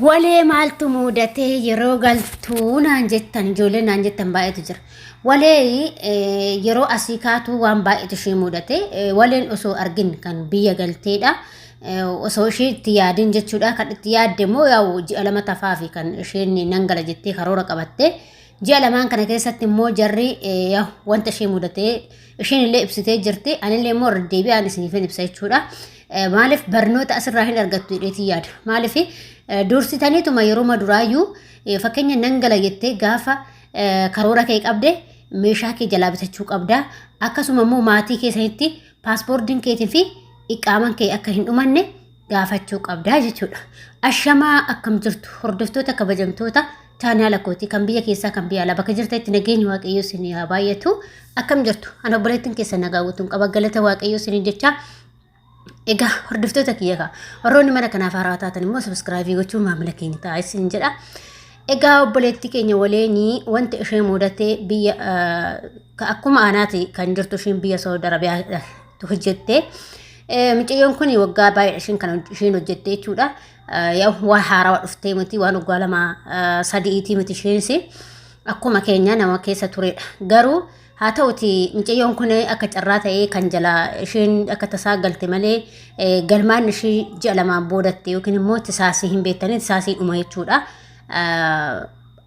Walee maaltu muudatee yeroo galtuu naan jettan ijoollee naan jettan baay'eetu jira. Walee yeroo asii kaatu waan baay'eetu ishee mudate. Waleen osoo argin kan biyya galteedha. Osoo ishee itti yaadin jechuudha. Kan itti yaadde immoo yaa'u ji'a 2 tafaafi kan isheen nan gala jettee karoora qabatte. Ji'a lamaan kana keessatti immoo jarri wanta ishee mudate isheen illee ibsitee jirti. Anillee immoo irra deebi'aan isiniifin ibsa jechuudha. Maaliif barnoota asirraa hin argattu jedheetiin yaada. Maaliif dursitaniituma yeroo duraayyuu fakkeenya nan gala jettee gaafa karoora kee qabde meeshaa kee jalaa bitachuu qabda. Akkasuma immoo maatii keessanitti paaspoortiin keetii fi iqaaman kee akka hin dhumanne gaafachuu qabda jechuudha. Ashamaa akkam jirtu hordoftoota kabajamtoota chaanaala kootii kan biyya keessaa kan biyya alaa bakka jirtanitti nageenyi waaqayyoo isin haa baay'atu. Akkam jirtu ana obboleettiin keessa nagaa guutuun qaba galata waaqayyoo isin jecha. Egaa hordoftoota kiyya kaa warroonni mana kanaaf haaraa taatan immoo sabiskiraabii gochuun maamila keenya ta'a isin jedha. Egaa obboleettii keenya waleenii wanti ishee mudate biyya akkuma aanaati kan jirtu isheen biyya Saudi Arabiyaa hojjette. Mucayyoon kun waggaa baay'eedha isheen kan isheen hojjette jechuudha. Waan haarawaa dhuftee miti waan waggaa 2 sadiitii miti isheenis akkuma keenya nama keessa turedha. Garuu haa ta'uti mucayyoon kun akka carraa ta'ee kan jalaa isheen akka tasaa galte malee galmaan ishii ji'a lamaan boodatte yookiin immoo tisaasii hin beektanii tisaasii dhuma jechuudha.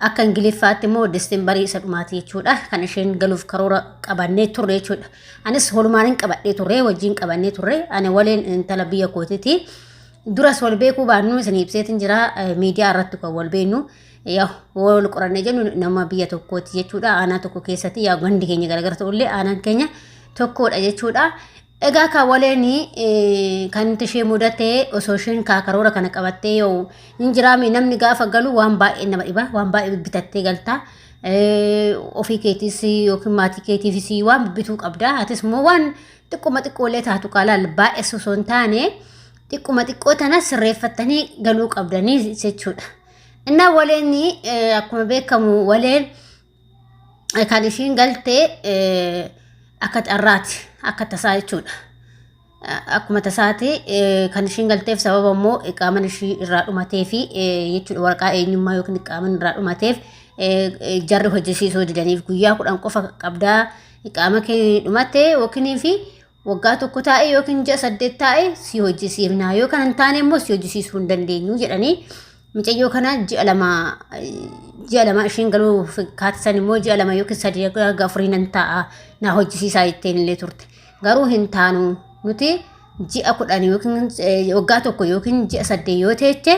Akka Ingiliffaatti immoo Disteembarii isa dhumaati jechuudha. Kan isheen galuuf karoora qabannee turre jechuudha. Anis walumaan qabadhee turre wajjin qabannee turre ani waliin intala biyya kootiiti. Duras wal beekuu baannu isin ibseetiin jira miidiyaa irratti kan wal beeknu. Yaa wal qorannee jennu nama biyya tokkooti jechuudha. Aanaa tokko keessatti yaa gandi keenya gargar ta'ullee aanaan keenya tokkodha jechuudha. Egaa kan waleen kan ishee mudate osoo isheen kaa karoora kana qabattee yoo hin jiraame namni gaafa galu waan baay'ee nama dhiba waan baay'ee bitattee galta. Ofii keetiis yookiin maatii keetiifis waan bituu qabda. Atis immoo waan xiqquma xiqqoolee taatu kaalaal baay'ee osoo hin taane xiqquma xiqqoo tana sirreeffattanii galuu qabdanii jechuudha. Innaa waleen akkuma beekamu waleen kan ishiin galte akka carraati akka tasaa jechuudha. Akkuma tasaati kan ishiin galteef sababa immoo iqaaman ishii irraa dhumatee fi jechuudha waraqaa eenyummaa yookiin iqaaman irraa dhumateef jarri hojjesiisuu didaniif guyyaa 10 qofa qabdaa iqaama kee dhumate yookiin fi waggaa tokko taa'e yookiin ji'a 8 taa'e si hojjisiifna yoo kan hin taane immoo si hojjisiisuu hin dandeenyu jedhanii mucayyoo kana ji'a 2 isheen galuu kaatisan immoo ji'a 2 yookiin 3 hanga 4 nan taa'a naa hojjisiisaa jetteen illee turte. Garuu hin taanu nuti ji'a 10 yookiin waggaa tokko yookiin ji'a 8 yoo teeche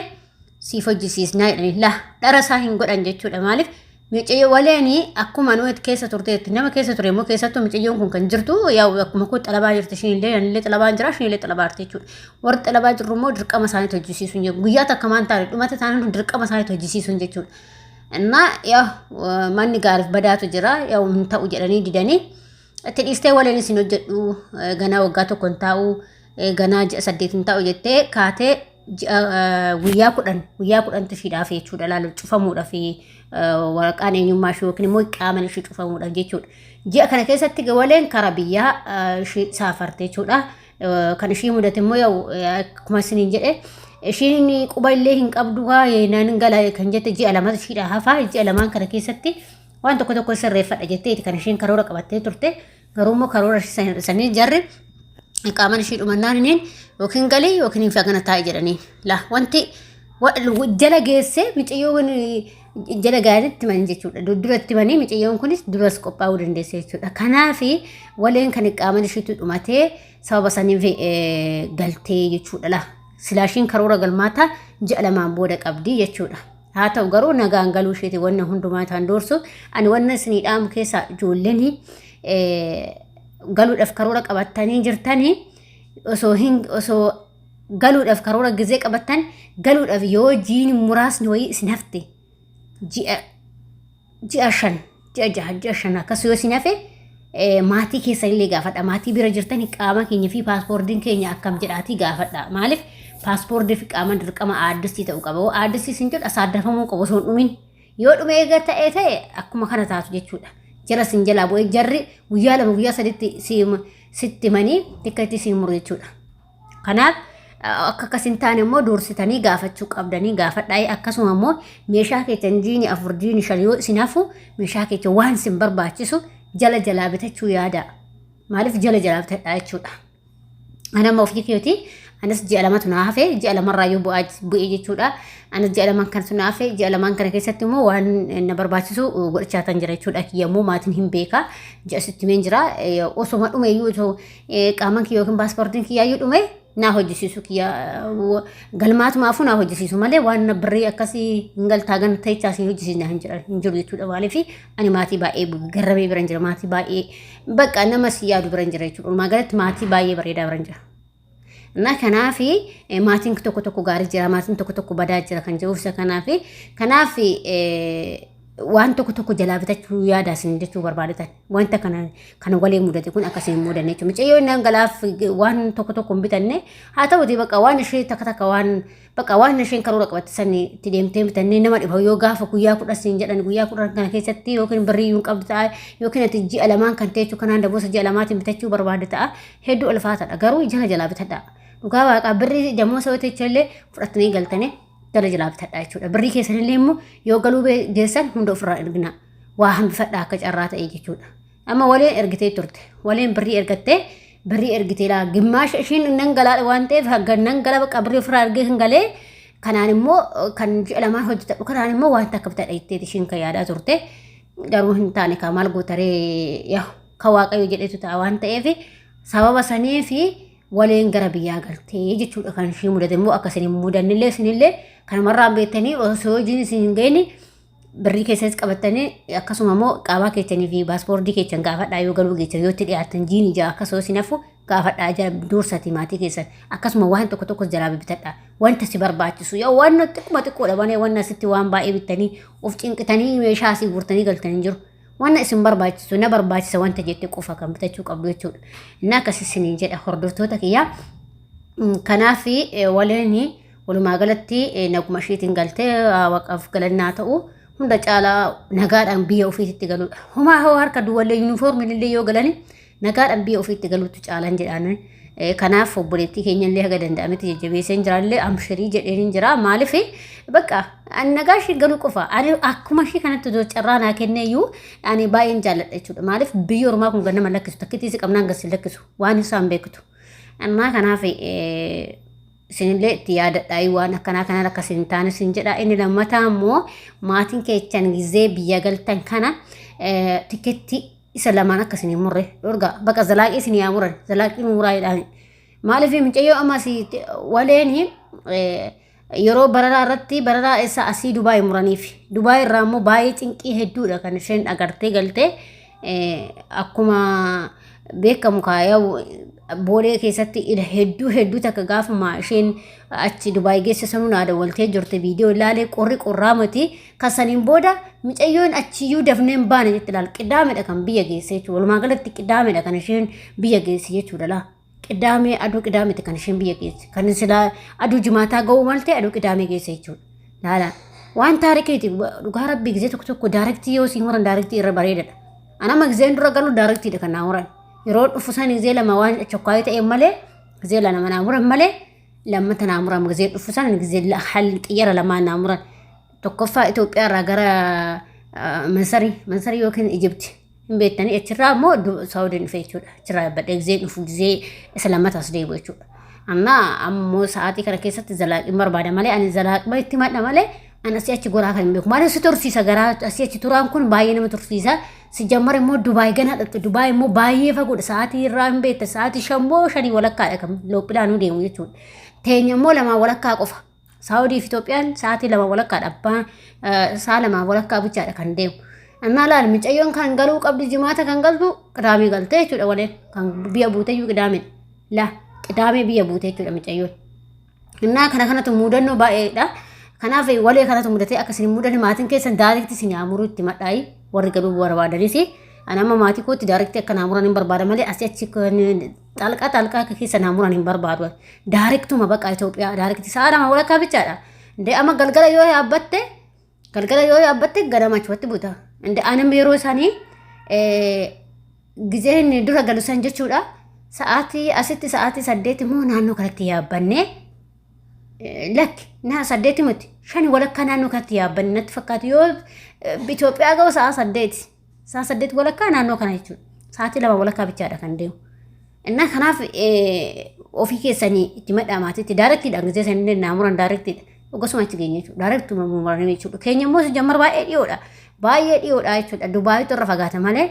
siif hojjisiisnaa jedhanii la dhara isaa hin godhan jechuudha maaliif Micayyo waleeni akkuma nu keessa turteetti nama keessa ture immoo keessattuu micayyoon kun kan jirtu yaa'u akkuma koo xalabaa jirti ishiin illee anillee xalabaan jira ishiin illee xalabaa jirti jechuudha. Warri xalabaa jirru immoo dirqama isaaniitti hojjisiisuun jiru. Guyyaa takka maan taane dhumata taanaan dirqama isaaniitti hojjisiisuun jechuudha. Innaa yaa manni gaariif badaatu jira yaa hin ta'u jedhanii didanii itti dhiistee waleen isin hojjedhu ganaa waggaa tokko hin taa'u ganaa ji'a 8 hin taa'u jettee kaatee ji'a guyyaa 10 guyyaa 10tu ishiidhaaf jechuudha laalu cufamuudhaaf waraqaan eenyummaa ishee yookiin immoo qaaman ishee cufamuudhaaf jechuudha. Ji'a kana keessatti waleen karaa biyyaa ishee saafarte jechuudha. Kan ishii mudate immoo yaa'u akkuma isiniin jedhe ishiin quba illee hin qabdu haa nan gala kan jette ji'a lamatu ishiidha hafaa ji'a lamaan kana keessatti waan tokko tokko sirreeffadha jetteeti kan ishiin karoora qabattee turte. Garuu immoo karoora sanii jarri qaaman ishii dhumannaan inni yookiin galii yookiin hin fagana taa'i jedhanii. La wanti jala geessee micayyoon jala gaariitti manii jechuudha. Duratti manii micayyoon kunis duras qophaa'uu dandeesse jechuudha. Kanaaf waleen kan qaaman ishiitu dhumatee sababa saniif galtee jechuudha. La silaashiin karoora galmaataa ji'a lamaan booda qabdi jechuudha. Haa ta'u garuu nagaan galuu isheeti wanna hundumaa isaan doorsu. Ani wanna isinii dhaamu keessaa ijoolleen galuudhaaf karoora qabattanii jirtanii osoo hin osoo galuudhaaf karoora gizee qabattan galuudhaaf yoo jiini muraasni wayii isin hafte ji'a 5 ji'a 6 ji'a 5 akkas yoo isin hafe maatii keessan illee gaafadha. Maatii bira jirtan qaama keenya fi paaspoortiin keenya akkam jedhaatii gaafadha. Maaliif paaspoortii fi qaama dirqama aaddistii ta'uu qaba. Yoo aaddistii isin jedhu asaaddafamuu qabu osoo hin dhumin. Yoo dhume eega ta'e ta'e akkuma kana taatu jechuudha. Jara isin jalaa bu'ee jarri guyyaa 2 guyyaa saditti sitti himanii tikka itti isin muru jechuudha. Kanaaf Akka akkas hin taane immoo dursitanii gaafachuu qabdanii gaafadhaa. Akkasuma immoo meeshaa keessan jiini 4 jiini 5 yoo isin hafu meeshaa keessan waan isin barbaachisu jala jalaa bitachuu yaada. Maaliif jala jalaa bitadhaa jechuudha. Ani amma ofii kiyyootii anis ji'a lamatu naa hafe ji'a lamarraa yoo bu'aa bu'ee jechuudha. Anis ji'a lamaan kanatu naa hafe ji'a lamaan kana keessatti immoo waan na barbaachisu godhachaa tan jira jechuudha. Kiyya immoo maatiin hin beeka ji'a sitti himeen jira. Osoma dhume iyyuu osoo qaaman kiyya yookiin paaspoortiin kiyya iyyuu dhume naa hojjisiisu kiyya galmaatumaafuu naa hojjisiisu malee waan birrii akkasii hin galtaa gana ta'ichaa si hojjisiisna hin jiran hin jiru jechuudha. Maaliif ani maatii baay'ee garramee biran jira maatii baay'ee bakka nama si yaadu biran jira jechuudha. Walumaa galatti maatii baay'ee bareedaa biran jira. Na kanaaf maatiin tokko tokko gaarii jira maatiin tokko tokko badaa jira kan jiruuf isa kanaaf kanaaf waan tokko tokko jalaa bitachuu yaada isin jechuu barbaadetan wanta kana kan walee mudate kun akkasiin hin mudanne jechuudha. Mucayyoo inni galaaf waan tokko tokko hin bitanne haa ta'uti bakka waan ishee takka takka waan bakka waan isheen karoora qabatte san itti deemtee bitannee nama dhiba yoo gaafa guyyaa 10 siin jedhan guyyaa 10 kana keessatti yookiin birrii hin qabdu ta'a yookiin ati ji'a lamaan kan teechu kanaan daboosa ji'a lamaatiin bitachuu barbaadde ta'a hedduu ulfaataadha garuu jala jalaa bitadha. Dhugaa waaqaa birrii damoosa yoo teechu illee fudhattanii galtanii jala jalaa bitadha jechuudha. Birrii keessanillee immoo yoo galuu geessan hunda ofirraa ergina. Waa hambifadha akka carraa ta'e jechuudha. Amma waleen ergitee turte. Waleen birrii ergattee birrii ergitee laa gimmaasha ishiin nan galaa waan ta'eef hagga nan gala bakka birrii ofirraa ergee hin galee kanaan immoo kan ji'a lamaan hojjetadhu kanaan immoo waan takka bitadha jetteeti ishiin kan yaadaa turte. Garuu hin taane kaa maal gootaree yaa kan waaqayyo jedhetu ta'a waan ta'eef sababa saniifi waleen gara biyyaa galtee jechuudha kan ishii mudate immoo akka isin hin mudannillee isinillee kanumarraan beektanii osoo hojiin isin hin geenye birrii keessanis qabattanii akkasuma immoo qaamaa keessanii fi paaspoortii keessan gaafadhaa yoo galuu geessan yoo itti dhiyaatan jiini ja'a akkasuma isin hafu gaafadhaa jala dursati maatii keessan akkasuma waan tokko tokkos jalaa bibitadhaa wanta si barbaachisu yoo waan xiqquma xiqqoodha malee waan asitti waan baay'ee bittanii of cinqitanii meeshaa asii guurtanii galtanii jiru. Wanna isin barbaachisu na barbaachisa wanta jette qofa kan bitachuu qabdu jechuudha. Inni akkas isiniin jedha hordoftoota kiyyaa. Kanaaf waleen walumaa galatti naguma ishiitiin galtee waaqaaf galannaa ta'u hunda caalaa nagaadhaan biyya ofiitti galuudha. Homaa hoo harka duwwallee yuunifoormiin illee yoo galani nagaadhaan biyya ofiitti galuutu caalan jedhaan. Kanaaf obboleettii keenya illee haga danda'ametti jajjabeesseen jira illee amshirii jedheen hin jira. Maaliif bakka ani nagaa ishee galuu qofa ani akkuma ishee kanatti osoo carraa naa kennee iyyuu ani baay'een jaalladha jechuudha. Maaliif biyyi ormaa kun ganama lakkisu takkittii si qabnaan gasi lakkisu waan isaan beektu. Ammaa kanaaf isinillee itti yaadadhaa waan akkanaa kanaan akka isin taane isin jedha. Inni lammataa immoo maatiin keessan gizee biyya galtan kana tikkeettii isa lamaan akka isin hin murre dhorga baqa zalaaqii isin yaa muran zalaaqii muraa jedhaan maaliif mucayyoo amma asii waleen yeroo bararaa irratti bararaa isa asii Dubaay muraniif Dubaay irraa immoo baay'ee cinqii hedduudha kan isheen agartee galtee akkuma beekamu kaaya boolee keessatti ila hedduu hedduu takka gaafuma isheen achi Dubaay geesse sanuu naa dawwaltee jirte viidiyoo ilaalee qorri qorraa miti kan saniin booda micayyoon achiyyuu dafnee hin baane jetti laal qidaameedha kan biyya geesse jechuudha walumaa galatti qidaameedha kan isheen biyya geesse jechuudha laa qidaamee aduu qidaameeti kan isheen biyya geesse kan silaa aduu jimaataa ga'uu malte aduu qidaamee geesse jechuudha laala waan taarikiiti dhugaa rabbii gizee tokko tokko daarektii yoo siin horan daarektii irra bareedadha anama gizeen dura galu daarektiidha kan naa horan yeroo dhufu san gizee lama waan chokkaayii ta'e malee gizee lama naa muran malee lammata naa muran gizee dhufu san gizee xiyyaara lamaan naa muran tokkoffaa Itoophiyaa irraa gara Masarii Masarii yookiin Ijibti hin beektanii achirraa immoo Saawudiin dhufe jechuudha achirraa yabbadhee gizee dhufu gizee isa lammataas deebi'u jechuudha. Amma ammoo sa'aatii kana keessatti zalaaqiin barbaada malee ani zalaaqima itti madha malee ani asii achi goraa kan hin beeku. Maaliif si tursiisa garaa asii achi turaan kun baay'ee nama tursiisa. Si jammar immoo Dubaay ganaa dhaqxe Dubaay immoo baay'ee fagoodha sa'aatii irraa hin beekta sa'aatii shammoo shanii walakkaadha kan loophilaanuu deemu jechuudha. Teenya immoo lamaa walakkaa qofa. Saawudii fi Itoophiyaan sa'aatii 2 walakkaadha abbaa sa'a 2 walakkaa bichaadha kan deemu. Annaa laal micayyoon kan galuu qabdu jimaata kan galtu qidaamee galtee jechuudha waleen kan biyya buuteyyuu qidaamee la qidaamee biyya buute jechuudha micayyoon. Innaa kana kanatu mudannoo baay'eedha. Kanaaf walee kanatu mudatee akka isin hin mudanne maatiin keessan daarekti isin yaamuruu itti madhaayi warri galuu barbaadanis. Ani amma maatii kootti daarekti akka naa muran hin barbaada malee asii achi xalqaa xalqaa akka keessa naa muran hin barbaadu. Daarektuma baqa Itoophiyaa daarekti sa'a 2 walakkaa bichaadha. Indee amma galgala yoo yaabbatte galgala yoo yaabbatte ganama achumatti buta. Indee anam yeroo isaanii gizeen dura galu san jechuudha. Sa'aatii asitti sa'aatii 8 immoo naannoo kanatti yaabbannee Lakki naa 8 miti 5:30 naannoo kanatti yaabbanne natti fakkaatu yoo Itoophiyaa ga'u sa'a 8 sa'a 8:30 naannoo kana jechuudha. Sa'aatii 2:30 bichaadha kan deemu. Innaa kanaaf ofii keessanii itti madhaa maatiitti daarektiidhaan gisee sanillee naa muran daarektiidha. Akkasuma achi geenya jechuudha. Daarektiidhuma muranii jechuudha. Keenya immoo jammar baay'ee dhiyoodha. Baay'ee dhiyoodha jechuudha. Dubaayitu irra fagaata malee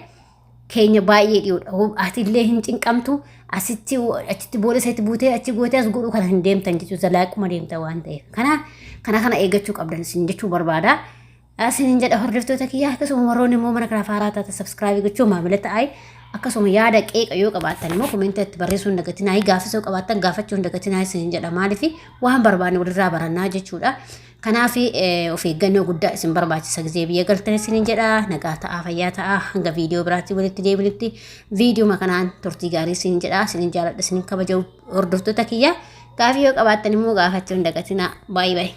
keenya baay'ee dhiyoodha. Atillee hin cinqamtu asitti achitti booda isatti buutee achi gootee as godhuu kana hin deemtan jechuudha. Zalaaquma deemta waan ta'eef. Kana kana kana eeggachuu qabdan isin jechuu barbaada. Isinin jedha hordoftoota kiyyaa akkasuma warroonni immoo mana kanaaf haaraa taatan subscribe gochuun maamila ta'aa akkasuma yaada qeeqa yoo qabaattan immoo komeenta itti barreessuu hin dagatinaa gaaffii yoo qabaattan gaafachuu hin dagatinaa isinin jedha maaliif waan barbaanne walirraa barannaa jechuudha. Kanaaf of eeggannoo guddaa isin barbaachisa gizee biyya galtan isinin jedha nagaa ta'aa fayyaa ta'aa hanga viidiyoo biraatti walitti deebinutti viidiyoo kanaan turtii gaarii isinin jedha isinin jaaladha isinin kabaja hordoftoota kiyya gaaffii yoo qabaattan immoo gaafachuu hin dagatinaa baay'ee baay'ee.